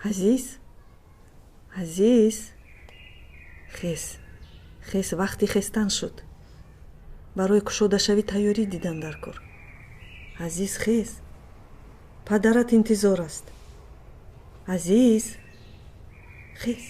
Азиз, Азиз, хез, хез, вақти хестан шуд. Барои кушодашавӣ тайёрӣ дидан дар кор. Азиз, хез, падарат интизор аст. Азиз, хез.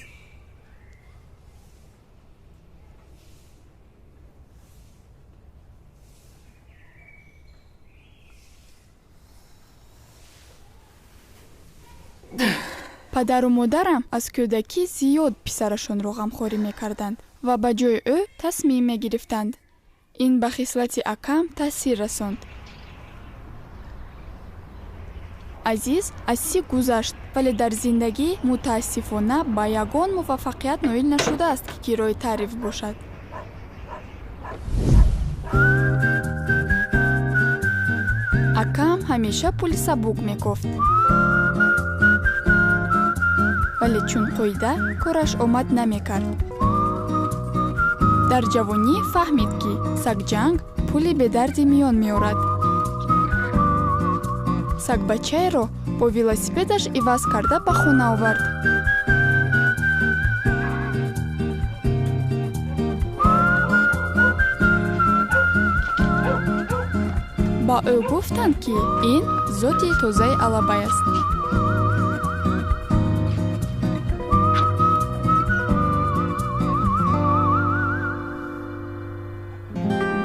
Падару модарам аз кӯдакӣ зиёд писарашонро ғамхорӣ мекарданд ва ба ҷои ӯ тасмим мегирифтанд. Ин ба хислати акам таъсир расонд. Азиз аз 30 гузашт, вале дар зиндагӣ мутаассифона ба ягон муваффақият ноил нашудааст, ки кирои таъриф бошад. Акам ҳамеша пули сабук мекофт, вале чун қоида кораш омад намекард. Дар ҷавонӣ фаҳмид, ки сагҷанг пули бедарди миён меорад. Сагбачаеро бо велосипедаш иваз карда ба хона овард. Ба ӯ гуфтанд, ки ин зоти тозаи алабай аст.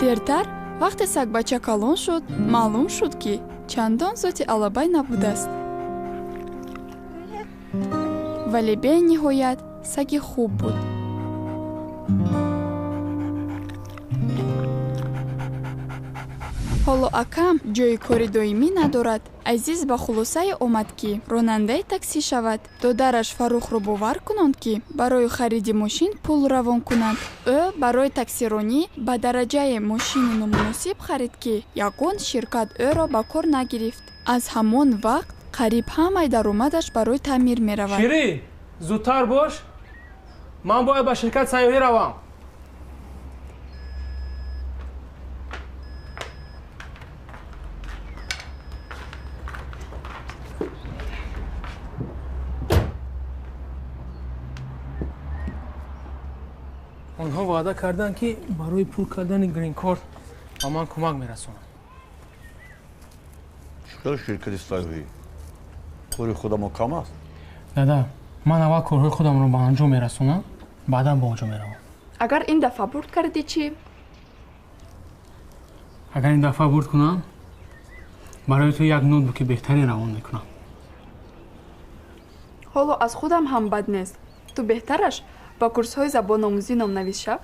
Дертар вақте сагбача калон шуд, маълум шуд, ки чандон зоти алабай набудааст, вале бениҳоят саги хуб буд. Ҳоло акам ҷойи кори доимӣ надорад. Азиз ба хулосае омад, ки ронандаи таксӣ шавад. Додараш Фаррухро бовар кунонд, ки барои хариди мошин пул равон кунад. Ӯ барои таксиронӣ ба дараҷае мошини номуносиб харид, ки ягон ширкат ӯро ба кор нагирифт. Аз ҳамон вақт қариб ҳамаи даромадаш барои таъмир меравад. Ширин, зудтар бош, ман бояд ба ширкат сайёҳӣ равам. Онҳо ваъда карданд, ки барои пур кардани грин-корт ба ман кӯмак мерасонанд. Чӣ ширкати сайёҳӣ? Кори худамо кам аст? Дада, ман аввал корҳои худамро ба анҷом мерасонам, баъдан ба он ҷо меравам. Агар ин дафъа бурд кардӣ чӣ? Агар ин дафъа бурд кунам, барои ту як ноутбуки беҳтарин равон мекунам. Ҳоло аз худам ҳам бад нест. Ту беҳтараш ба курсҳои забономӯзӣ номнавис шав.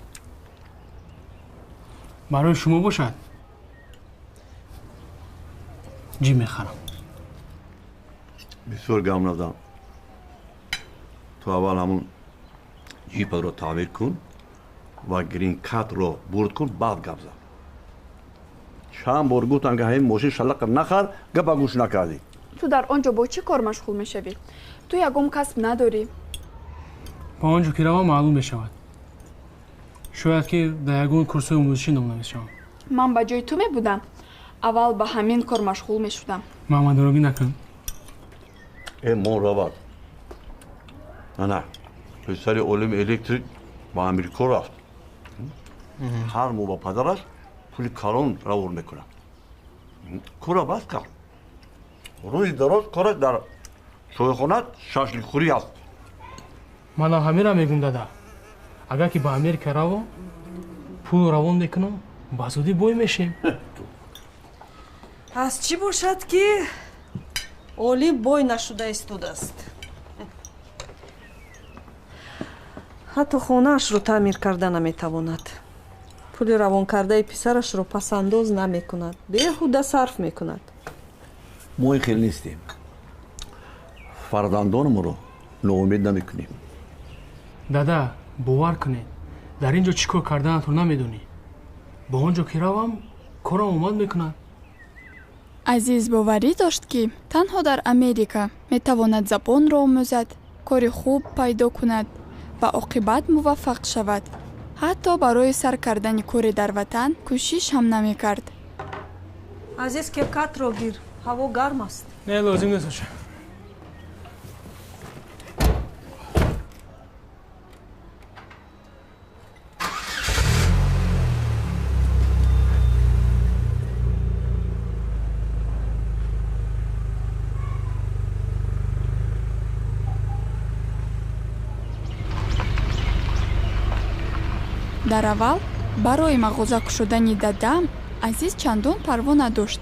Барои шумо бошад, ҷӣ мехарам. Бисёр гам назан. Ту аввал ҳамун ҷипатро таъмир кун ва грин-картро бурд кун, баъд гап зан. Чанд бор гуфтам, ки ҳамин мошин шалақа нахар, гапа гӯш накардӣ. Ту дар он ҷо бо чӣ кор машғул мешавӣ? Ту ягон касб надорӣ. Ба он ҷо ки равам, маълум мешавад. Шояд ки дар ягон курсҳои омӯзишӣ номнавис шавам. Ман ба ҷои ту мебудам, аввал ба ҳамин кор машғул мешудам. Муҳаммадорогӣ накун. Э, мон равад. Ана, писари олими электрик ба Амрико рафт. Ҳар моҳ ба падараш пули калон равон мекунад. Кора бас кард. Рӯзи дароз кораш дар чойхона шашликхӯрӣ аст. Манам ҳаминро мегӯм, дада. Агар ки ба Америка равам, пул равон мекунам, ба зудӣ бой мешем. Аз чӣ бошад, ки олим бой нашуда истодааст? Ҳатто хонаашро таъмир карда наметавонад. Пули равонкардаи писарашро пасандоз намекунад, беҳуда сарф мекунад. Мо ин хел нестем. Фарзандонамонро ноумед намекунем. Дада, бовар кунед, дар ин ҷо чӣ кор карданатро намедонӣ. Ба он ҷо ки равам, корам омад мекунад. Азиз боварӣ дошт, ки танҳо дар Америка метавонад забонро омӯзад, кори хуб пайдо кунад ва оқибат муваффақ шавад. Ҳатто барои сар кардани кори дар ватан кӯшиш ҳам намекард. Азиз, кепкатро гир, ҳаво гарм аст. Не, лозим нест, оча. Дар аввал барои мағоза кушодани дадам Азиз чандон парво надошт.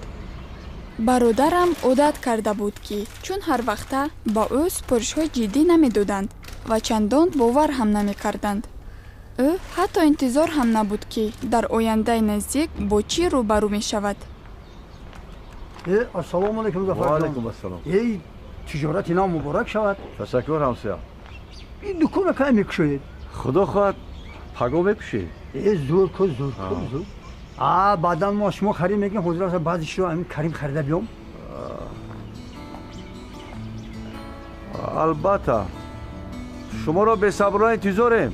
Бародарам одат карда буд, ки чун ҳар вақта ба ӯ супоришҳои ҷиддӣ намедоданд ва чандон бовар ҳам намекарданд. Ӯ ҳатто интизор ҳам набуд, ки дар ояндаи наздик бо чӣ рӯбарӯ мешавад. Ассалому алайкум, Зафарҷон. Ассалом. Эй, тиҷорати нав муборак шавад. Ташаккур, ҳамсоя. Ин дуконро кай мекушоед? Худо хоҳад, паго мекушед. Э, зур ку, зур ку, зур. А баъдан мо шумо харид мекунем. Ҳозир баъзе чизро ҳамин Карим харида биём. Албатта, шуморо бесаброна интизорем.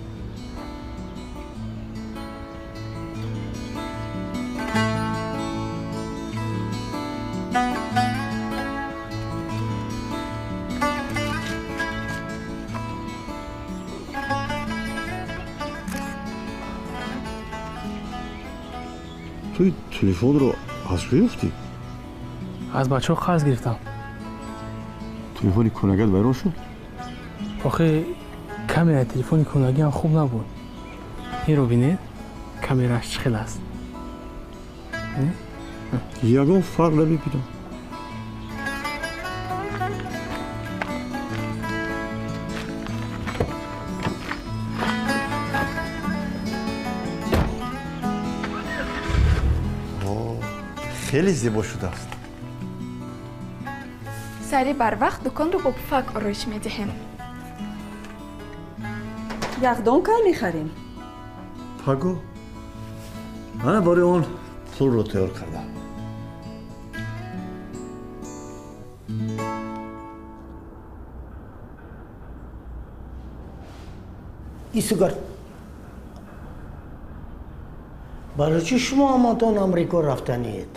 Ту телефонро аз куҷо ёфтӣ? Аз бачаҳо қарз гирифтам. Телефони кӯнагат вайрон шуд? Охе, камераи телефони кӯнагиам хуб набуд. Инро бинед, камерааш чӣ хел аст. Ягон фарқ намебинам. Хеле зебо шудааст. Сари барвақт дуконро бо пуфак ороиш медиҳем. Яхдон кай мехарем? Паго. Мана барои он пулро тайёр кардам. Исугар, барои чӣ шумо ҳаматон Амрико рафтаниед?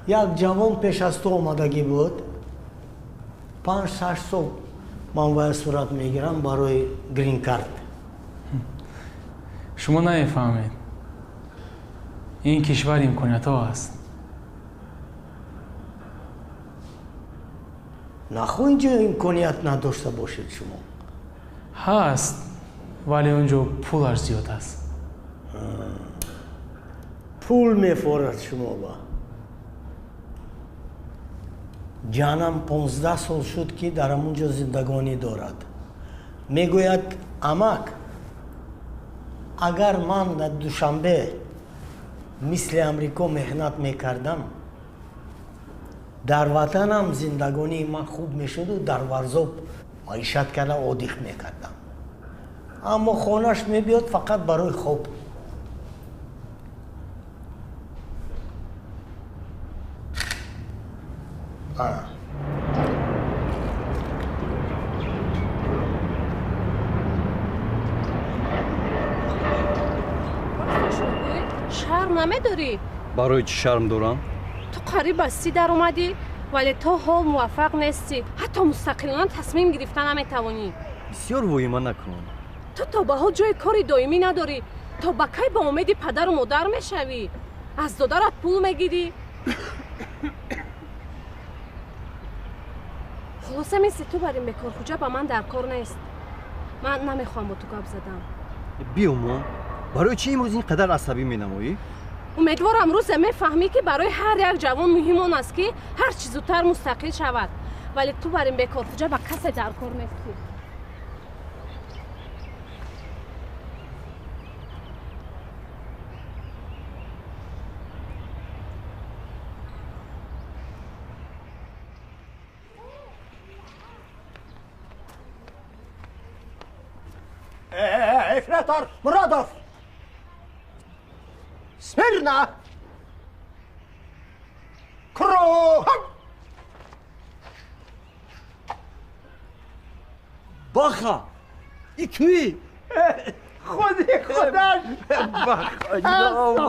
Як ҷавон пеш аз ту омадагӣ буд. 5-6 сол ман вая сурат мегирам барои грин-карт. Шумо намефаҳмед. Ин кишвар имкониятҳо аст. Нахо инҷо имконият надошта бошед шумо? Ҳаст, вале он ҷо пулаш зиёд аст. Пул мефорад шумо ба. Ҷанам 15 сол шуд, ки дар ҳамон ҷо зиндагонӣ дорад. Мегӯяд: амак, агар ман дар Душанбе мисли Амрико меҳнат мекардам, дар ватанам зиндагонии ман хуб мешуду дар Варзоб маишат карда одиқ мекардам. Аммо хонаш мебиёд фақат барои хоб. Шарм намедорӣ? Барои чӣ шарм дорам? Ту қариб ба 30 даромадӣ, вале то ҳол муваффақ нестӣ. Ҳатто мустақилона тасмим гирифта наметавонӣ. Бисёр воҳима накун. Ту то ба ҳол ҷои кори доимӣ надорӣ. То ба кай ба умеди падару модар мешавӣ? Аз додарат пул мегирӣ. Хулоса, мисли ту бар ин бекорхуҷа ба ман дар кор нест. Ман намехоҳам бо ту гап задам. Биёмо, барои чӣ имрӯз ин қадар асабӣ менамоӣ? Умедворам, рӯзе мефаҳмӣ, ки барои ҳар як ҷавон муҳим он аст, ки ҳар чӣ зудтар мустақил шавад. Вале ту бар ин бекорхуҷа ба касе дар кор нестӣ. Ефрейтор Муродов! Смирно! Кругом! Баха! И туи! Худи худаш! Баха!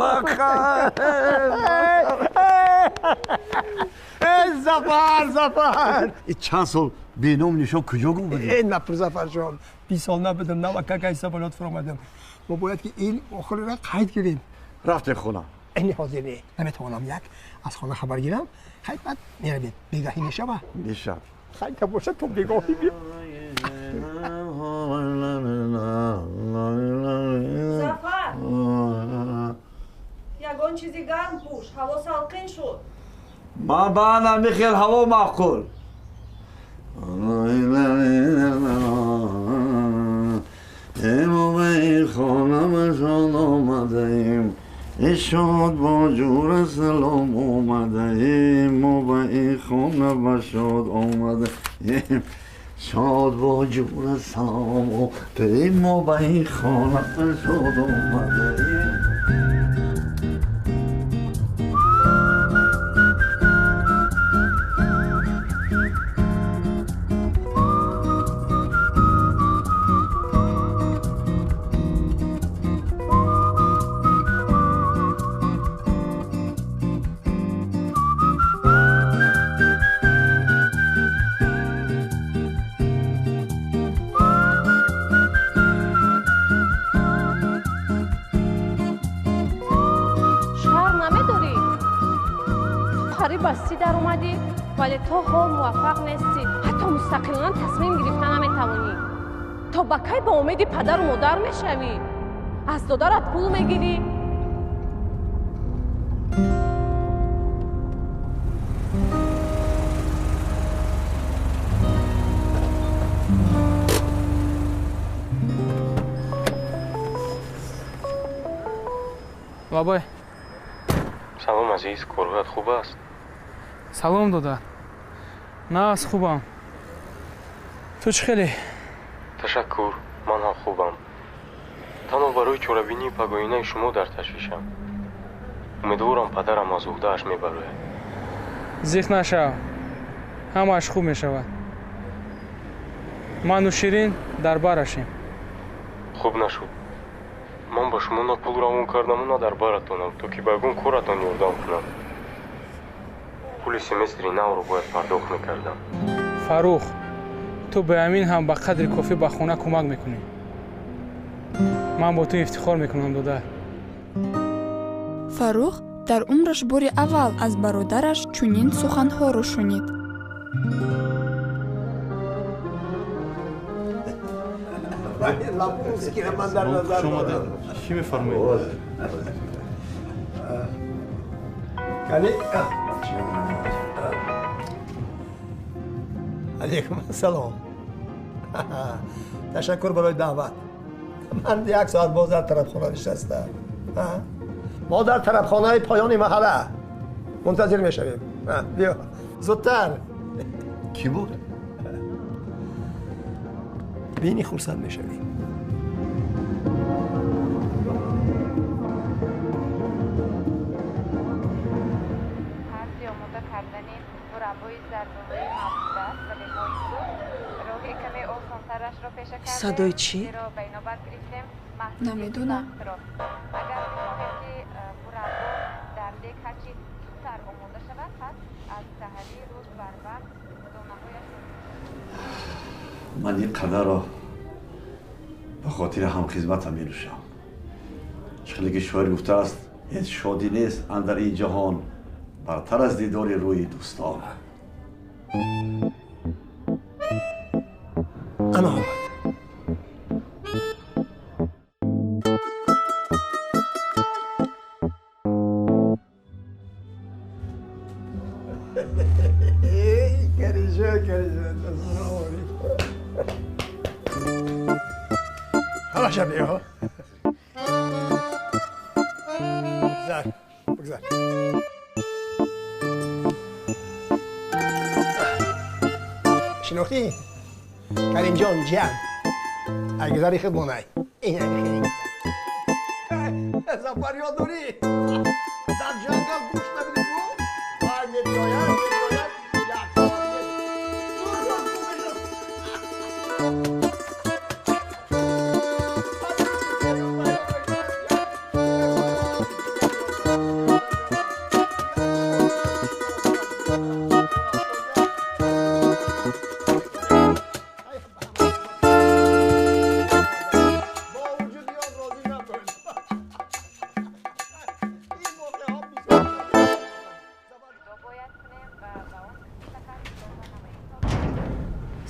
Баха! Зафар, Зафар! И чанд сол беном нишон куҷо гум будӣ? Э, напур, Зафарҷон, 20 сол набудам, навакакай самолёт фуромадам. Мо бояд ки ин охириро қайд гирем. Рафтем хона. Ини ҳозир не, наметавонам. Як аз хона хабар гирам, хай, баъд меравем. Бегаҳӣ мешава? Мешавад. Хайта боша то бегоҳӣ бия. Зафар, ягон чизи гарм пӯш, ҳаво салқин шуд. Ман баъдам михел ҳаво маъқул. Мо ба ин хона машон омадаем, шод бо ҷура салом омадаем, мо ба ин хона ба шод омадаем, шод бо ҷура салом омадаем, мо ба ин хона ба шод омадаем. Вале то ҳол муваффақ нестӣ, ҳатто мустақилона тасмим гирифта наметавонӣ. То ба кай ба умеди падару модар мешавӣ? Аз додарат пул мегирӣ? Бабай. Салом азиз, корҳоят хуб аст? Салом додар. На, аз хубам. Ту чӣ хеле? Ташаккур, ман ҳам хубам. Танҳо барои чорабинии пагоинаи шумо дар ташвишам. Умедворам падарам аз уҳдааш мебарояд. Зиқ нашав, ҳамааш хуб мешавад. Ману Ширин дар барашем. Хуб нашуд. Ман ба шумо на пул равон кардаму на дар баратонам, то ки ба ягон коратон ёрдам кунам. Пули семестри навро бояд пардохт мекардам. Фарух, ту ба амин ҳам ба қадри кофӣ ба хона кӯмак мекунӣ. Ман бо ту ифтихор мекунам, додар. Фарух дар умраш бори аввал аз бародараш чунин суханҳоро шунид. Чӣ мефармоед? Алейкум ассалом. Ташаккур барои даъват. Ман як соат боз дар тарабхона нишастам. Мо дар тарабхонаи поёни маҳалла мунтазир мешавем. Биё зудтар. Кӣ буд? Бини хурсанд мешавӣ. Садои чӣ? Намедонам. Ман ин қадарро ба хотири ҳамхизматам менӯшам. Чӣ хеле ки шоир гуфтааст, ҳеҷ шодӣ нест андар ин ҷаҳон бартар аз дидори рӯи дӯстон. Ана омад. Шинохтӣ? Каримҷон ҷам. Айгузари хидмонай. Зафар ёд дорӣ? Дар ҷангал гӯшт набидӣ ку? Вай мебиёяд, мебиёяд, як соат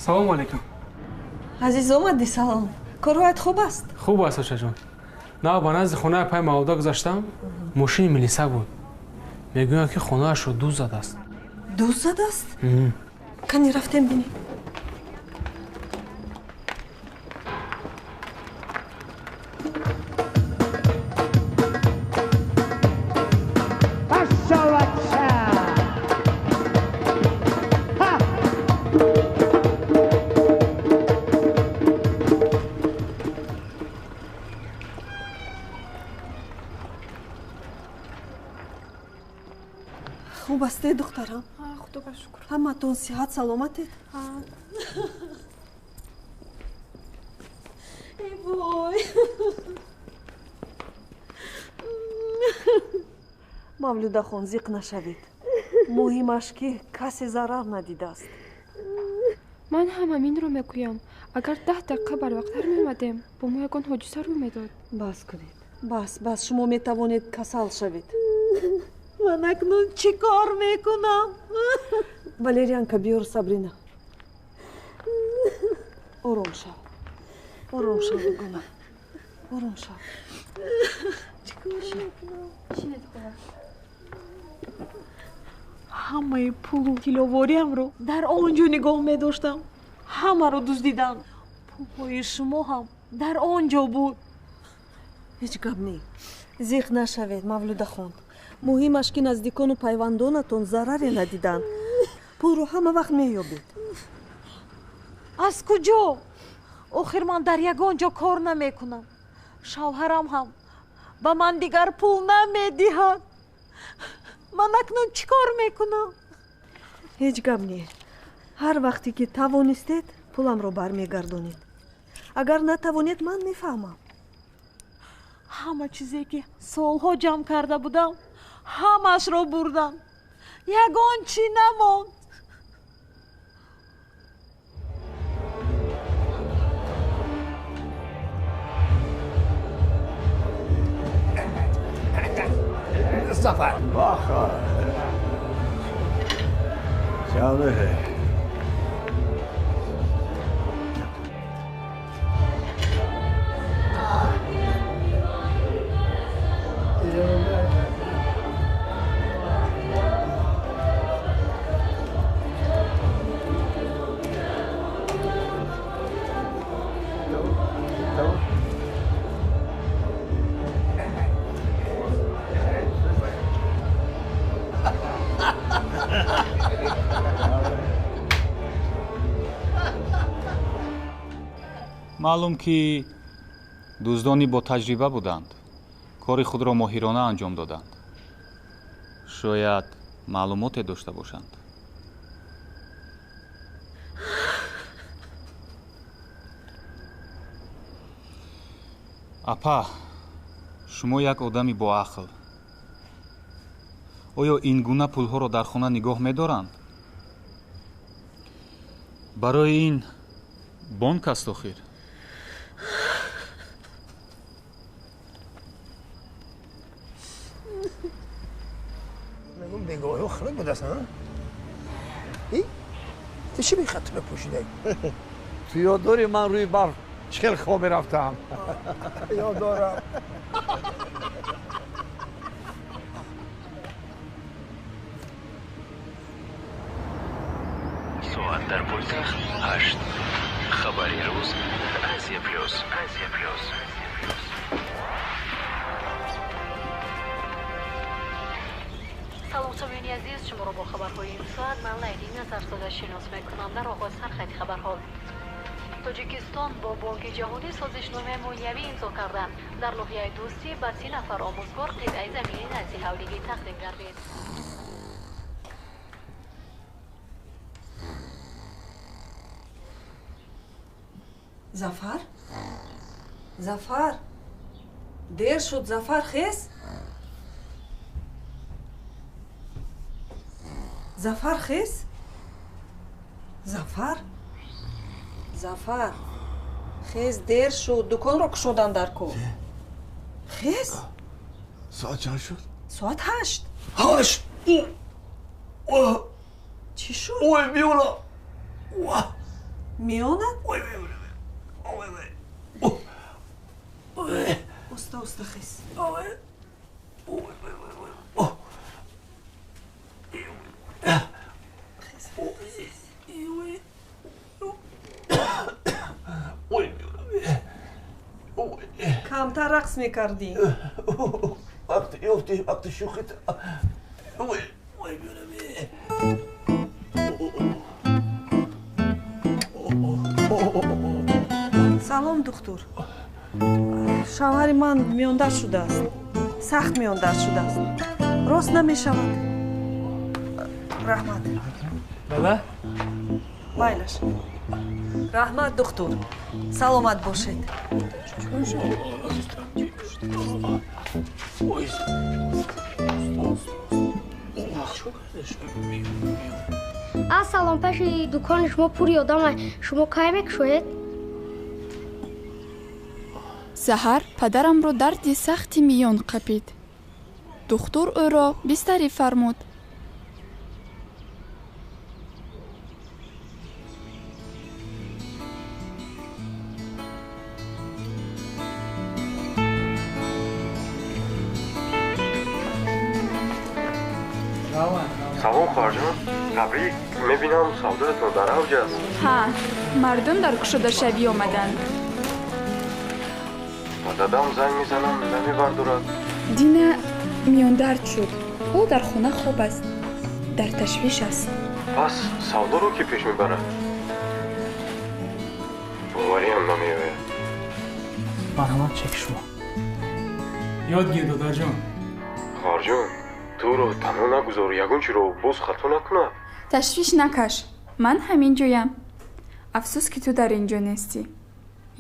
Салому алейкум. Азиз, омадӣ? Салом. Корҳоят хуб аст? Хуб аст, очаҷон. Нав ба назди хонаи апаи Мавлуда гузаштам, мошини милиса буд. Мегӯянд, ки хонаашро дуз задааст. Дуз задааст? Кани рафтем бинем. Хуб астед, духтарам? Худо ба шукр. Ҳамаатон сиҳат саломатед? Эй вой, Мавлюдахон, зиқ нашавед. Муҳимаш, ки касе зарар надидааст. Ман ҳам ҳаминро мегӯям. Агар 10 дақиқа барвақттар меомадем, бо мо ягон ҳодиса рӯй медод. Бас кунед, бас, бас, шумо метавонед касал шавед. Ман акнун чӣ кор мекунам? Валерьянка биёр, Сабрина. Ором шав, ором шав, дугона, ором шав. Чӣ кор мекунам? Шинед, хола. Ҳамаи пулу тилловориамро дар он ҷо нигоҳ медоштам. Ҳамаро дуздиданд. Пулҳои шумо ҳам дар он ҷо буд. Ҳеҷ гап не, зиқ нашавед, Мавлюдахон. Муҳимаш, ки наздикону пайвандонатон зараре надиданд. Пулро ҳама вақт меёбед. Аз куҷо? Охир ман дар ягон ҷо кор намекунам. Шавҳарам ҳам ба ман дигар пул намедиҳад. Ман акнун чӣ кор мекунам? Ҳеҷ гап не. Ҳар вақте ки тавонистед, пуламро бармегардонед. Агар натавонед, ман мефаҳмам. Ҳама чизе ки солҳо ҷамъ карда будам, ҳамаашро бурдам. Ягон чӣ намонд. Зафар. Баха. Чанде. Маълум ки дуздони бо таҷриба буданд, кори худро моҳирона анҷом доданд. Шояд маълумоте дошта бошанд. Апа, шумо як одами боақл. Оё ин гуна пулҳоро дар хона нигоҳ медоранд? Барои ин бонк аст охир. Мегум бегоҳиҳо хунук будааст, а? Ту чӣ бехатуна пӯшидаӣ? Ту ёд дорӣ, ман рӯи барф чӣ хел хоб мерафтам? Ёд дорам. Соат дар пойтахт 8. Хабари рӯз, Азия Плюс, Азия Плюс. Салом, самиёни азиз, шуморо бо хабарҳои ин соат ман Лайли Назарзода шинос мекунам. Дар оғоз сархати хабарҳо. Тоҷикистон бо Бонки Ҷаҳонӣ созишномаи молиявӣ имзо карданд. Дар ноҳияи Дӯстӣ ба 30 нафар омӯзгор қитъаи замини назди ҳавлигӣ тақдим гардид. Зафар? Зафар? Дер шуд, Зафар, хез? Зафар, хез? Зафар? Зафар, хез, дер шуд, дуконро кушодан дар кор. Хез? Соат чанд шуд? Соат 8. 8? Чӣ шуд? Ой, биёла! Миёнат? Оста, оста хез. Камтар рақс мекардӣ. Вақти ёфтӣ, вақти шӯхит. Салом, духтур. Шавҳари ман миёндард шудааст, сахт миёндард шудааст, рост намешавад. Раҳмат. Дада? Майлаш. Раҳмат, духтур, саломат бошед. Ассалом, пеши дукони шумо пури одама, шумо кай мекушоед? Саҳар падарамро дарди сахти миён қапид. Духтур ӯро бистарӣ фармуд. Салом, хоҳарҷон, табрик. Мебинам, савдоятон дар авҷ аст. Ҳа, мардум дар кушодашавӣ омаданд. Ба дадам занг мезанам, намебардорад. Дина миёндард шуд. Ӯ дар хона хоб аст, дар ташвиш аст. Пас савдоро кӣ пеш мебарад? Бовариам намеояд. Марҳамат, чеки шумо. Ёд гир, додарҷон. Хоҳарҷон, туро танҳо нагузор, ягон чиро боз хато накунад. Ташвиш накаш, ман ҳамин ҷоям. Афсӯс, ки ту дар ин ҷо нестӣ,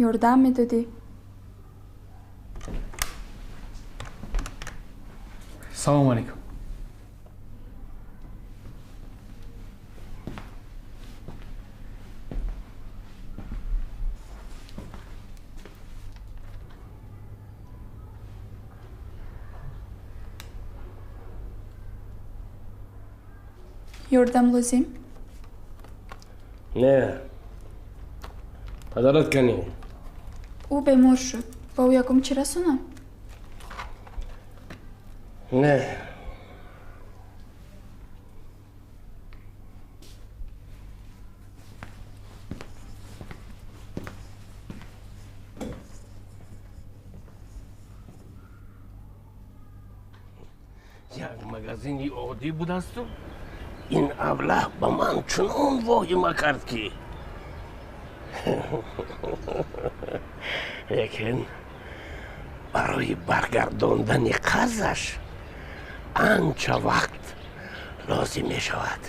ёрдам медодӣ. Салому алейкум. Ёрдам лозим? Не. Падарат канӣ? Ӯ бемор шуд. Ба ӯ ягон чӣ расонам? Не. Як магазини оддӣ будасту ин аблаҳ ба ман чунон воҳима кард, ки лекин барои баргардондани қарзаш анча вақт лозим мешавад.